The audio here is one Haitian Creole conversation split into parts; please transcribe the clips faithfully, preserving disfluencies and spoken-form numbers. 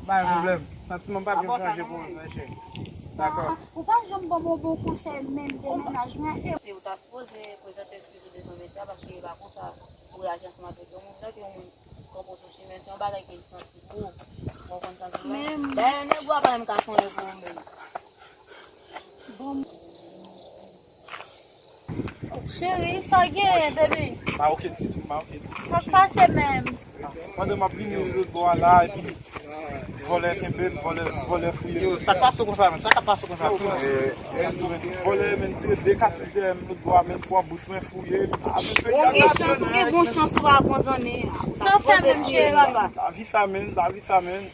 Pa gen pwoblèm. Santiman pa gen chanje pou mwen, cheri. Dakò. Ou pa janm ban m yon bon konsèy menm de mennaj mwen. E ou ta sipoze prezante eskiz ou devan mesye a, paske e pa konsa pou reyaji ansanm avèk yon moun. Lè ke yon moun kanpe w sou chimen, se yon bagay ke li santi pou ou. Ou konprann sa m di la? Dayè, nèg ou a pa menm ka fè anyen pou ou menm. Bon. Cheri, sa genyen, baby? M pa oke ditou, m pa oke ditou. Sa k pase menm? Pandan m ap vini lòt bò a la, epi vòlè kenbe m, vòlè, vòlè fouye m. Yo, sa k pase konsa, menm? Sa k ap pase konsa, menm? Vòlè, menm, tire de katouch dèyè m lòt bò a, menm pran bous mwen fouye m. Ou gen chans, ou gen bon chans ou pa pran zanmi. Sa w fè menm, cheri? Lavi sa, menm, lavi sa, menm.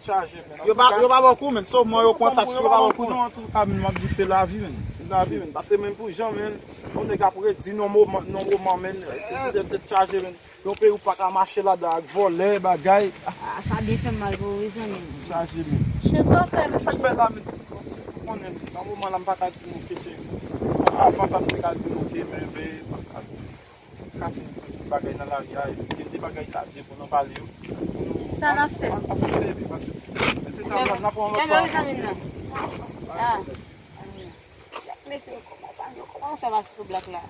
Chaje, men. Yo pa, yo pa ba w kou, men. Sovman yo pran sa, yo pa ba w kou, non. Antouka, men, m ap di se lavi, men. Se lavi, men. Pase, men, pou jan, men, yon nèg ap redi nan moman, nan moman, men. Tèt, tèt chaje, men. Yon peyi ou pa ka mache ladan ak vòlè, bagay. Ah, sa byen fè m mal pou ou, wi, zanmi m. Chaje, men. Cheri, sa w fè, men? Sa k fè la, men. Ou konnen, nan moman la, m pa ka di nou ke cheri. Avan sa, m te ka di nou ke, men, men, m pa ka di. Kase tout bagay nan lari a, epi gen de bagay sa byen pou nou pale yo. Sa n ap fè? N ap fè, epi pa sou. Men se sa, n ap, n ap pran lòt fwa. Leve wi zanmi m nan. Ah. Mesye, kòman w pa, kòman w fè pase sou blak la?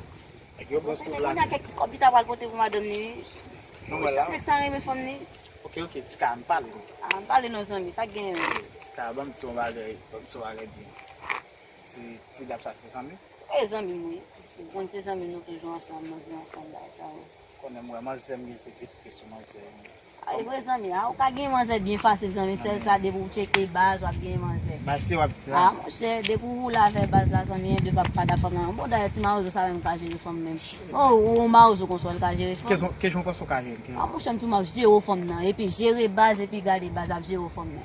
Nèg yo bon sou blak. Kounye a kèk ti kòb li ta pral pote pou madanm li, wi. Chak nèg sa renmen fanm li. Oke, oke, Tika, ann pale non. Ah, ann pale non, zanmi, sa k genyen menm? Tika, ban m di w yon bagay, ban m di w yon bagay byen. Ti, ti dam sa se zanmi? E zanmi m, wi. Ou konn se zanmi m, nou toujou ansanm, nou viv ansanm, bagay sa yo. Konnen m wè manzè m gen se kesyon manzè. A, e vre zanmi, a, ou ka gen manzè byen fasil, zanmi, sèl sa, depi w tcheke baz, w ap gen manzè. Baz se w ap di la. A, monchè, depi w woule avè baz la, zanmi, en de p ap pa da fanm nan. Bon, dayè, ti mawozo sa menm ka jere fanm menm. Oh, ou mawozo konsa, l ka jere fanm. Ke jan, ke jan w panse w ka jere l? A, monchè, m tou m ap jere fanm nan, epi jere baz, epi gade baz ap jere fanm nan.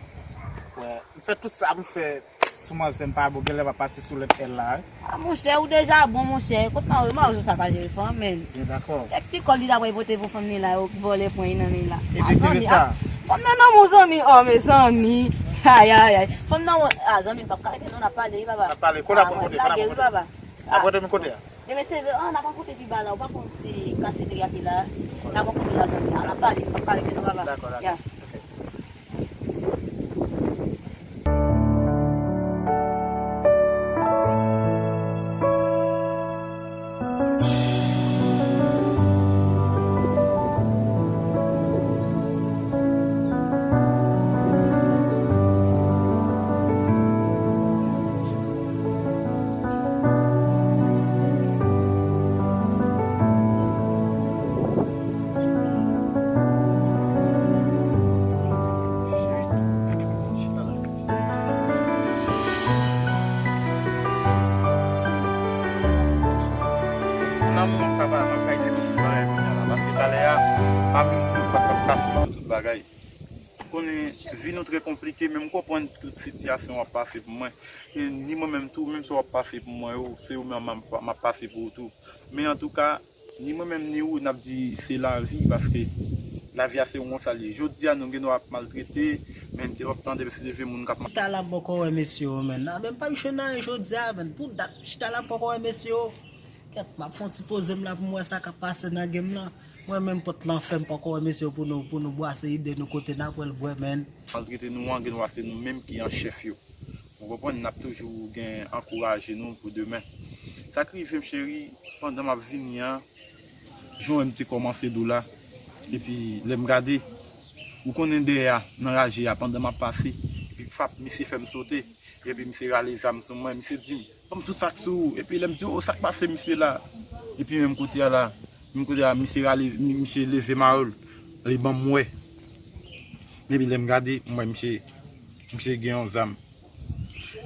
Wè, m fè tout sa, m fè. Sou manzè m pa bon, genlè m ap pase sou lèt L la, wi. A, monchè, ou deja bon, monchè. Kot mawozo, mawozo sa ka jere fanm, menn. Byen dakò. Kèk ti kòb li ta pral pote pou fanm ni la, yo vòlè pran nan men la. Epi ki sa? Fanm nan nan mon zanmi, oh, mezanmi. Ay, ay, ay. Fanm nan, a, zanmi, m p ap ka rete non, n ap pale, wi, papa. N ap pale, kote a pou kote, kote a pou kote. N ap kote m kote a. Demen se vre, an, n ap rankontre pi ba la, ou pa konn ti kafeterya ki la. N ap rankontre la, zanmi. An, n ap pale, n ap pale, non, papa. Dakò, dakò. Ya. Ok. Nan moman sa, m ap ka eksplike bagay kounye a la, paske talè a, pa menm moun pa t ap ka fè tout bagay. Ou konnen, vi nou trè konplike, men m konprann tout sitiyasyon w ap pase pou mwen. E ni mwen menm tou, menm sa w ap pase pou mwen yo, se yo menm m ap, m ap pase pou ou tou. Men antouka, ni mwen menm ni ou, n ap di se lavi, paske lavi a se yon konsa l ye. Jodi a, nou gen dwa ap maltrete, men m te p ap tande, se de vye moun k ap mal- Chita la, m poko wè mesye yo, menn. A, men m p ap jwenn anyen jodi a, menn. Pou dat, chita la, m poko wè mesye yo. Kèt, m ap fè yon ti poze m la pou m wè sa k ap pase nan game lan. Mwen menm, pòt lan fèm, poko wè mesye yo pou nou, pou nou bwase ide nou kote n ap wè l bwè, menn. Maltrete nou an, gen dwa se nou menm ki an chèf yo. Ou konprann, n ap toujou gen ankouraje nou pou demen. Sa k rive m, cheri, pandan m ap vini an, jan w wè m te kòmanse di w la, epi lè m gade, ou konnen dèyè a, nan raje a, pandan m ap pase, epi fap, misye fè m sote, epi misye rale zam sou mwen, misye di m, "Ban m tout sa k sou ou." Epi lè m di, "O, sa k pase misye la?" Epi menm kote a la, menm kote a, misye rale, mi-, misye leve mayo l, li ban m wè. Epi lè m gade, m wè misye, misye gen yon zam.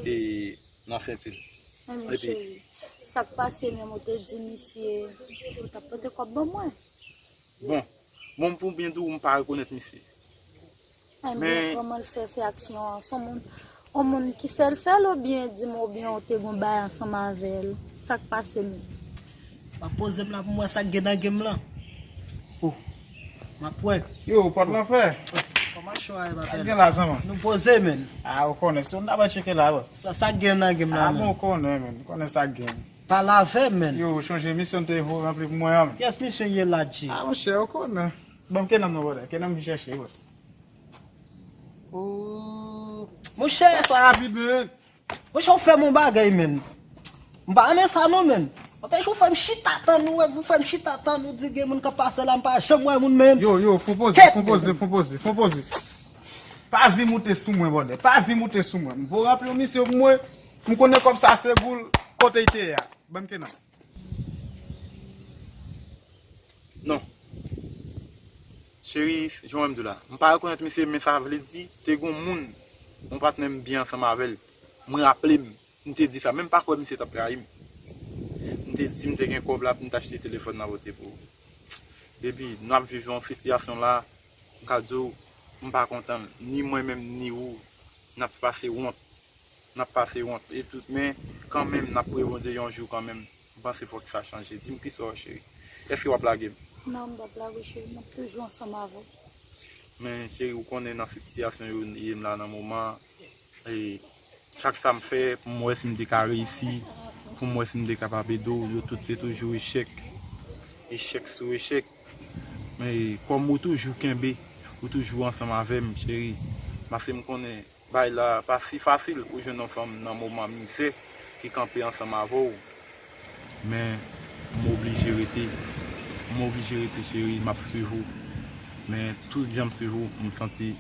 E nan senti l. Enben, epi cheri, sa k pase menm, ou te di misye ou t ap pote kòb ban mwen? Bon, bon, pou byen di w, m pa rekonèt misye. Enben, men kòman l fè fè aksyon an? Se yon moun, yon moun ki fè l fè l, oubyen di m, oubyen ou te gon bagay ansanm avè l? Sa k pase menm? M ap poze m la pou m wè sa k gen nan game lan. Oh, m ap wè. Yo, pòt lan fè. Kòman cho a ye, m ap... Sa k gen la, zanmi? Nou poze, menn. A, ou konnen, se yon naba tcheke la, bòs. Sa, sa k gen nan game lan, menn? A, bon, ou konnen, menn. Ou konnen sa k gen. Pale avè m, menn. Yo, ou chonje misyon te vo ranpli pou mwen an, menn? Kiyès misyon ye la, G? A, monchè, ou konnen. Ban m Kenan non, brother. Kenan m vin chèche, bòs. Oh, monchè, sa rapid, men. Monchè, ou fè m yon bagay, men. M pa renmen sa, non, men. Yon jou ou fè m chita tann ou, ou fè m chita tann ou, di gen moun k ap pase la, m pa janm wè moun, men. Yo, yo, fon poze, fon poze, fon poze, fon poze. Pa vin moute sou mwen, bòdè. Pa vin moute sou mwen. M vo ranpli yon misyon pou mwen. M konnen kòb sa se pou l kote l te ye a. Ban m kenanm. Non. Cheri, jan w wè m di w la, m pa rekonèt misye, men sa vle di, te gen yon moun, yon patnè m byen ansanm avè l. M raple m, m te di sa, men m pa kwè misye t ap trayi m. M te di m te gen kòb la pou m t achte telefòn nan pote pou ou. Epi, n ap viv yon sitiyasyon la, m ka di w, m pa kontan l, ni mwen menm, ni ou, n ap pase wont. N ap pase wont e tout, men kanmenm, n ap priye Bondye yon jou kanmenm. M panse fòk sa chanje. Di m kisa w, cheri. Èske w ap lage m? Non, m p ap lage w, cheri. M ap toujou ansanm avè w. Men, cheri, ou konnen nan sitiyasyon yo ye m la nan moman, e chak sa m fè pou m wè si m te ka reyisi, pou m wè si m te kapab ede w, yo tout se toujou echèk. Echèk sou echèk. Men, kòm ou toujou kenbe, ou toujou ansanm avè m, cheri. Paske m konnen Bagay la pa si fasil pou jwenn yon fanm nan moman mizè ki kanpe ansanm avè w. Men, m oblije rete. M oblije rete, cheri, m ap swiv ou. Men, tout jan m swiv ou, m santi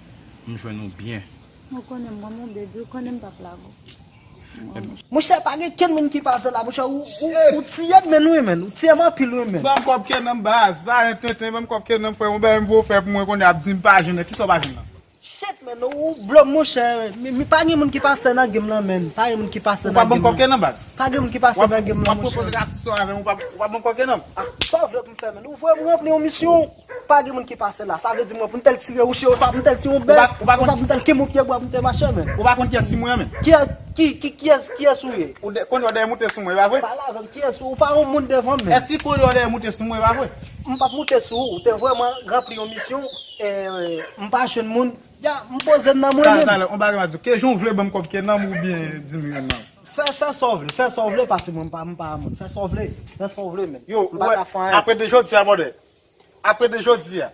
m jwenn ou byen. Ou konnen m renmen w, baby, ou konnen m p ap lage w. Monchè, pa gen kenn moun ki pase la, monchè, ou, ou, ou tiye m, men, wi, men, ou tiye m anpil, wi, men. Ban m kòb kenanm, baz, pa ret tenten, ban m kòb kenanm, frè, yon bagay m vo fè pou mwen konnen ap di m pa jwenn, kisa w pa jwenn nan? Shit, men, ou blo m, monchè. Mi, mi, pa gen moun ki pase nan game lan, men. Pa gen moun ki pase nan game lan. Ou pa ban m kòb kenanm, baz? Pa gen moun ki pase nan game lan, monchè. W ap pwopoze rasis ou avè m, ou pa, ou pa ban m kòb kenanm? Ah, sa w vle pou m fè, men? Ou voye m ranpli yon misyon, pa gen moun ki pase la. Sa vle di mwen pou m t al tire wouche, ou sa pou m t al tire yon bèf, ou sa pou m t al kenbe yon pye bwa pou m te mache, men. Ou pa konn kiyès ki mwen, men? Kiyès, ki, ki, kiyès, kiyès ou ye? Ou de, konnen w dèyè moute sou mwen, e pa vre? Pale avè m, kiyès ou? Ou pa yon moun devan m, men. Èske konnen w dèyè moute sou mwen, e pa vre? M p ap moute sou ou, ou te voye mwen ranpli yon misyon, e, m pa jwenn moun. Ya, m poze m nan mwen menm. Talè, talè, on bagay m a di w. Ke jan w vle ban m kòb kenanm oubyen di m kenanm? Fè, fè sa w vle, fè sa w vle, paske mwen m pa, m pa moun. Fè sa w vle, fè sa w vle, men. Yo, m pa ka fè anyen. Apre de jodi a, bòdè. Apre de jodi a.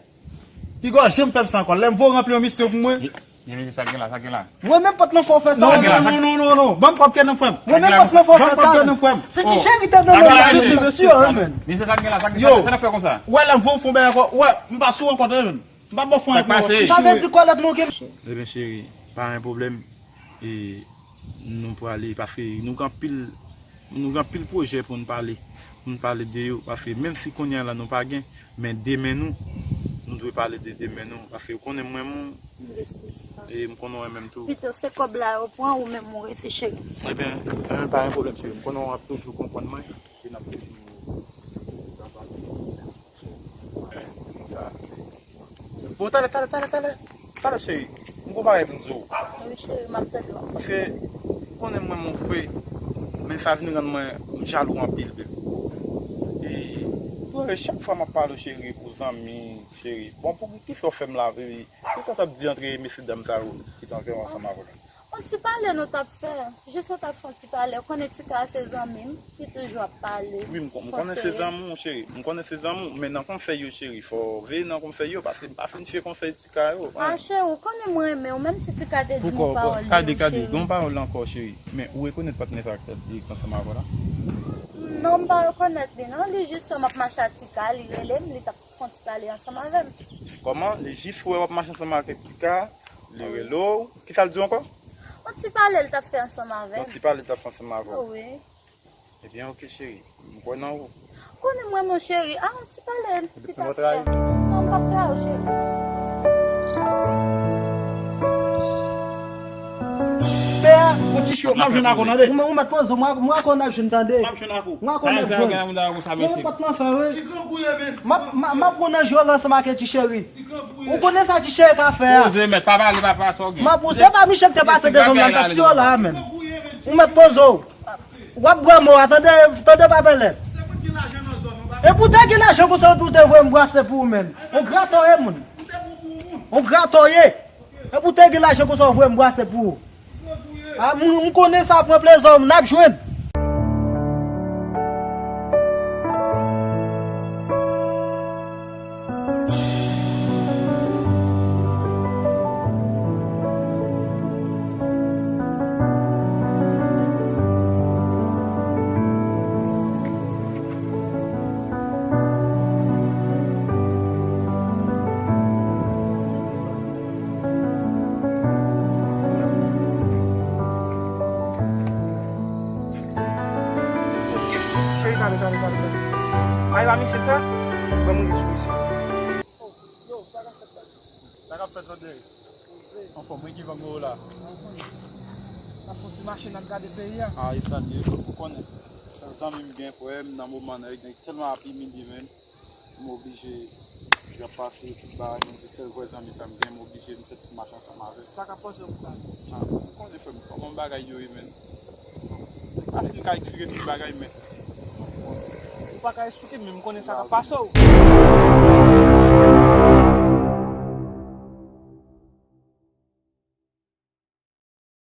Piga w janm fè m sa ankò. Lè m voye w ranpli yon misyon pou mwen. Men, men, sa gen la, sa gen la. Mwen menm pot lan fè w fè sa. Non, non, non, non, non, non. Ban m kòb kenanm, frè m. Mwen menm pot lan fè w fè sa. Ban m kòb kenanm, frè m. Si ti cheri te nan men la, mesye, men. Misye, sa gen la, sa gen la, sa n ap fè konsa. Wè, lè m voye w fè yon bagay ankò. Wè, m pa sou ankò, tande, men. M pa bon fwen pou ou. Sa vle di kòlèt nou gen. Ebyen, cheri, pa gen pwoblèm. E nou prale, paske nou gen anpil, nou gen anpil pwojè pou n pale. Pou n pale de yo, paske menm si kounye a la nou pa gen, men demen nou, nou dwe pale de demen nou. Paske ou konnen mwen, mwen, e m konnen w renmen m tou. Pito se kòb la yo pran ou menm ou rete, cheri. Ebyen, ebyen, pa gen pwoblèm, cheri. M konnen w ap toujou konprann mwen. E n ap toujou travay. Bon, talè, talè, talè, talè. Talè, cheri. M gon bagay pou m di w. Wi, cheri, m ap tande w. Paske, ou konnen mwen, mwen vre. Men sa vin rann mwen, m jalou anpil, baby. E, ou wè, chak fwa m ap pale w, cheri, pou zanmi, cheri. Bon, pou kisa w fè m la, baby? Kisa w t ap di antre mesye dam sa yo ki t antre ansanm avè w? Yon ti pale nou t ap fè. Jis nou t ap fè yon ti pale. Ou konnen Tika se zanmi m. Li toujou ap pale. Wi, m kon-, m konnen se zanmi w, cheri. M konnen se zanmi w. Men nan konsèy yo, cheri, fò w veye nan konsèy yo, paske m pa fin fè konsèy Tika yo. Ah, cheri, ou konnen mwen renmen w, menm si Tika te di m yon pawòl li menm, cheri. Kade, kade, gen yon pawòl ankò, cheri. Men ou rekonèt patnè sa k ansanm avè w la? Non, m pa rekonèt li, non. Li jis wè m ap mache ak Tika, li rele m, li t ap fè yon ti pale ansanm avè m. Kòman? Li jis wè w ap mache ansanm ak Tika, li rele w. Kisa l di w ankò? Yon ti pale l t ap fè ansanm avè m. Yon ti pale l t ap fè ansanm avè w. Wi. Ebyen, oke, cheri. M kwè nan ou. Konnen mwen, mon cheri. Ah, yon ti pale l. Epi l t ap fè. Non, m p ap trayi w, cheri. Pè a, pou ti cho, m ap jwenn ak ou, tande. Ou mèt poze w, mwen, mwen ak ou n ap jwenn, tande. M ap jwenn ak ou. Mwen ak ou n ap jwenn. Mwen mèt pot lan fè, wi. M ap, m ap, m ap pran nan jwèl ansanm ak ti cheri. Ou konnen sa ti cheri ka fè a. Poze, mèt, pa pale, pa, pa sa w gen. M ap, se pa Michel te pase devan m nan, t ap tiye w la, menm. Ou mèt poze w. W ap bwè mo a, tande, tande, pa pale. E pou te gen lajan konsa, pou te voye m bwase pou ou menm. On gratò ye, moun. On gratò ye. E pou te gen lajan konsa, w voye m bwase pou ou. A, m, m konnen sa pran plezi w, n ap jwenn. Misye sa? Ban m rive sou misye. Yo, sa k ap fèt la? Sa k ap fèt, Rodrigue? Anfòm, mwen ki vann yo la. N ap fè yon ti mache, n ap gade peyi a. Ah, e sa l ye, ou konnen. Zanmi m gen, frè m, nan moman nan, nèg tèlman ap imilye, menn. M oblije, j ap pase tout bagay, men se sèl vrè zanmi sa m gen, m oblije m fè ti mach ansanm avè l. Sa k ap pase pou sa? Ah, ou konnen, frè m, kòman bagay yo ye, menn. M pa fin ka eksplike tout bagay, men. Ou pa ka eksplike m, men m konnen sa k ap pase w.